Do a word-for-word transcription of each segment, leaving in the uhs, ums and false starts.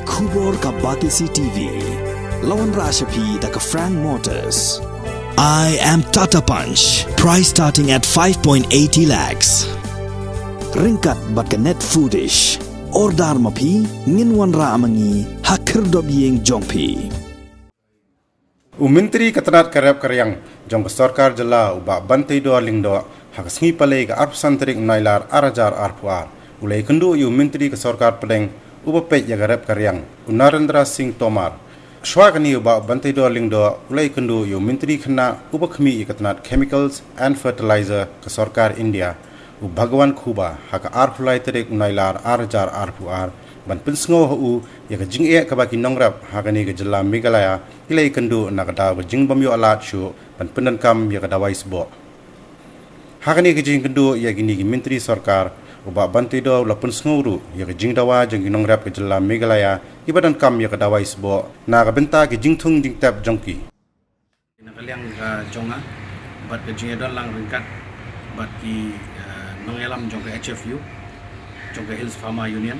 Khubor ka Batesi T V. La wanrah sha phi da ka Frank Motors. I am Tata Punch. Price starting at five point eighty lakhs. Ryngkat bad ka Net Foodish. Order ma phi, ngin wanrah ma ngi ha khyrdop ïing jong phi. U Myntri ka tnat ka rep ka riang jong ka sorkar jylla u Bah Banteidor Lyngdoh, ha ka sngi Palei ka arphew san tarik Nailar ar hajar arphew ar, u la ïakynduh ïa u Myntri ka sorkar pdeng uba peit ïa ka rep ka riang, u Narendra Singh Tomar. Shuwa kane u Bah Banteidor Lyngdoh u la ïakynduh ïa u Myntri khynnah uba khmih ïa ka tnat Chemicals and Fertilizer ka sorkar India, u Bhagwan Khuba, ha ka arphew lai tarik Nailar ar hajar arphew ar, ban pynsngew ha u ïa ka jingeh kaba ki nongrep ha kane ka jylla Meghalaya ki la ïakynduh na ka daw ka jingbymïoh lad shuh ban pyndonkam ïa ka dawai sboh. Ha kane ka jingïakynduh ïa kine ki myntri sorkar, u Bah Banteidor u la pynsngew ruh ïa ka jingdawa jong ki nongrep ka jylla Meghalaya kiba donkam ïa ka dawai sboh na ka bynta ki jingthung jingtep jong ki. Na ka liang ka jong nga bad ka jingïadon lang ryngkat bad ki, eh, nongïalam jong ka H F U, jong ka Hills Farmer Union,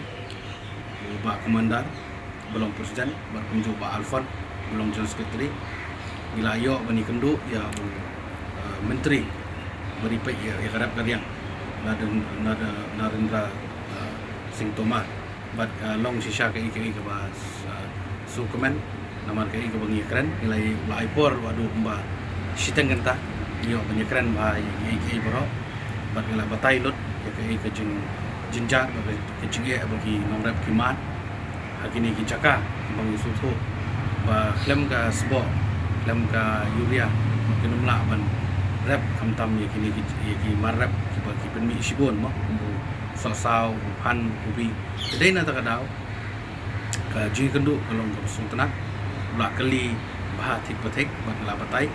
u Bah Commander ba long president bad kumjuh Bah Alfon ba long general secretary, ngi la ïoh ban ïakynduh ïa u, eh, myntri ba ri peit ïa, ïa ka rep ka riang, Naren-, Naren-, Narendra, eh, Singh Tomar. Bad, eh, long shisha kaei kaei kaba, eh, sngewkmen namar kaei kaba ngi ïakren, ngi la ïa, la ai por haduh kumba shiteng kynta ïoh ban ïakren bha ïa kaei kaei baroh. Bad ngi la batai lut ïa kaei ka jingjynjar bad ka jingeh ba ki nongrep ki mad ha kine ki jaka ba ngi sngewthuh ba khlem ka sboh, khlem ka urea, ba kin ym lah ban rep khamtam ïa kine ki, ïa ki mar rep kiba ki pynmih shibun mo, kum u sohsaw, u phan, u bih. Te dei na kata ka daw ka jingïakynduh ka long kaba sngewtynnat, u la kylli bha thik pathik bad la batai,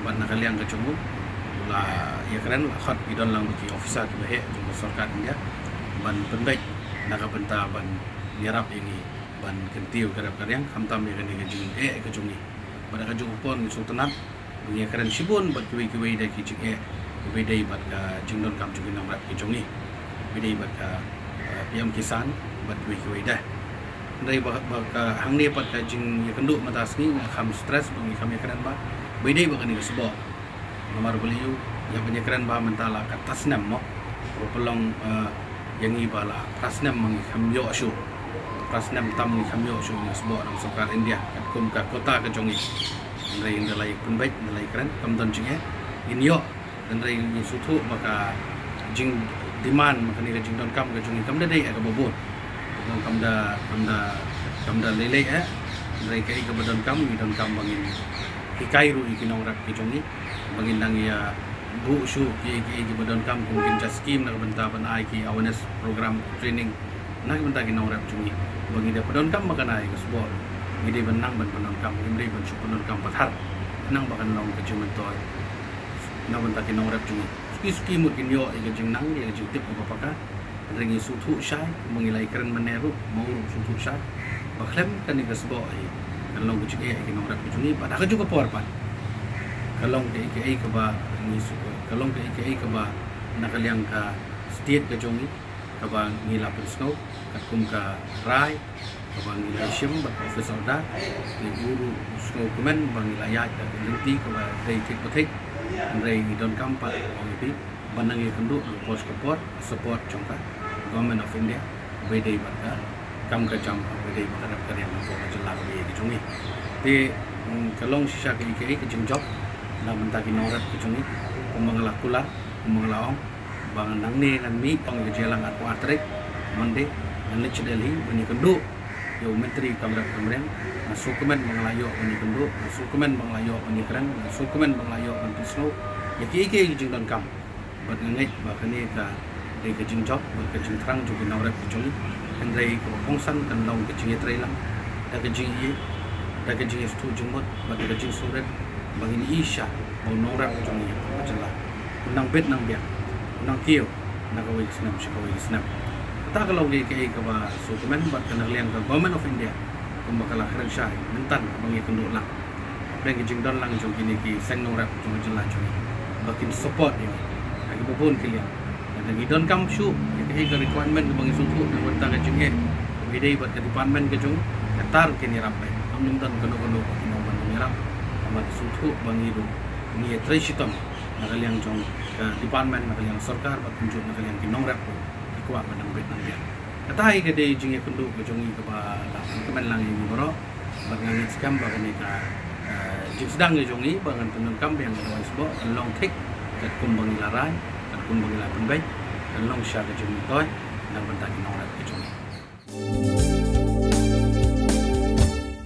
bad na ka liang ka jong u u la ïakren, la khot, ki don lang bad ki officer kiba heh jong ka sorkar India ban pynbeit na ka bynta ban ïarap ïa ngi ban kyntiew ka rep ka riang khamtam ïa kane ka jingeh ka jong ngi. Bad ha kajuh ka por ngi sngewtynnat ba ngi ïakren shibun bad kiwei kiwei de ki jingeh kiba dei bad ka jingdonkam jong ki nongrep ki jong ngi, kiba dei bad ka, eh, P M Kisan bad kiwei kiwei de. Hynrei ba, ba ka hangne pat ka jingïakynduh mynta sngi nga kham stress ba ngi kham ïakren bha ba dei bad kane ka sboh. Namar balei ïa ban ïakren bha mynta la katta snem mo, ba pynlong, eh, ïa ngi ba la phra snem ma ngi kham ïoh shuh, phra snem tam ngi kham ïoh shuh ïa ka sboh na ka sorkar India katkum ka quota ka jong ngi. Hynrei ynda la ïa pynbeit, ynda la ïa kren, kam don jingeh, ngin ïoh. Hynrei ngi sngewthuh ba ka jingdemand ma kane ka jingdonkam ka jong ngi kam da dei ïa kaba bun, kam da, kam da, kam da lei lei eh. Hynrei kaei kaba donkam, ngi donkam ba ngin hikai ruh ïa ki nongrep ki jong ngi ba ngin nang ïa buh shuh kiei kiei kiba donkam, kum ki jait skim na ka bynta ban ai ki awareness program, training na ka bynta ki nongrep jong ngi ba ngi dei pyndonkam ba kane ka sboh ngi dei ban nang ban pyndonkam, ngim dei ban shu pyndonkam pathar, nang ba kan long ka jingmyntoi na ka bynta ki nongrep jong ngi. Suki suki mut kin ïoh ïa ka jingnang, ïa ka jingtip kaba paka. Hynrei ngi sngewthuh shai, ba ngi la ïakren mynne ruh, ma u ruh sngewthuh shai ba khlem kane ka sboh hi kan long ka jingeh ïa ki nongrep ki jong ngi. Bad ha kajuh ka por pat ka long kaei kaei kaba ngi sngewthuh, ka long kaei kaei kaba na ka liang ka state ka jong ngi kaba ngi la pynsngew katkum ka rai kaba ngi la shim bad ka office order. Ngi u ruh u sngewkmen ba ngi la ïaid da ka lynti kaba dei thik ba thik. Hynrei ngi donkam pat, ong ïa phi, ban nang ïakynduh ha ka por sha ka por, support jong ka Government of India, ba dei bad ka kam ka jam, ba dei bad ka rep ka riang hapoh ka jylla kaba ïeit ka jong ngi. Te, mm, ka long shisha kaei kaei ka jingjop na bynta ki nongrep ki jong ngi, kumba nga la kular, kumba nga la ong ba nangne ngan mih, ong ïa ka jingïalang arphew ar tarik, Monday, ngan leit sha Delhi ban ïakynduh ïa u Myntri kam rep kam riang. Nga sngewkmen ba nga la ïoh ban ïakynduh, nga sngewkmen ba nga la ïoh ban ïakren, nga sngewkmen ba nga la ïoh ban pynsngew ïa kiei kiei ki jingdonkam. Bad nga ngeit ba kane ka dei ka jingjop bad ka jingthrang jong ki nongrep ki jong ngi. Hynrei kaba kongsan kan long ka jingïatreilang da ka jingïeit, da ka jingïasngewthuh jingmut bad da ka jingsngewrit ba ngin ïohi sha ba u nongrep jong ngi hapoh ka jylla un nang bit nang biang, un nang kiew na kawei ka snem sha kawei ka snem. Kata ka long kaei kaei kaba sngewkmen bad ka na ka liang ka Government of India kumba ka la kren shai mynta kaba ngi ïakynduh lang hapdeng ka jingdon lang jong kine ki seng nongrep jong ka jylla jong ngi ba kin support ïa ngi ha kiba bun ki liang. Lada ngi donkam shuh ïa kaei ka requirement kaba ngi sngewthuh na ka bynta ka jingeh kaba ïadei bad ka department ka jong ngi, Tar kin ïarap beit. Ngam nym don kano kano ba kin ong ban nym ïarap. Namar sngewthuh ba ngi ruh ngi ïatrei shitom na ka liang jong ka department, na ka liang sorkar, bad kumjuh na ka liang ki nongrep ruh ki kwah ban nang beit nang biang. Kata hi ka dei jingïakynduh ka jong ngi kaba la pynkmen lang ïa ngi baroh. Bad nga ngeit skhem ba kane ka, eh, jingsdang ka jong ngi ba ngan pyndonkam biang ïa ka dawai sboh kan long thik katkum ba ngi la rai, katkum ba ngi la pynbeit, kan long sha ka jingmyntoi na ka bynta ki nongrep ka jong ngi.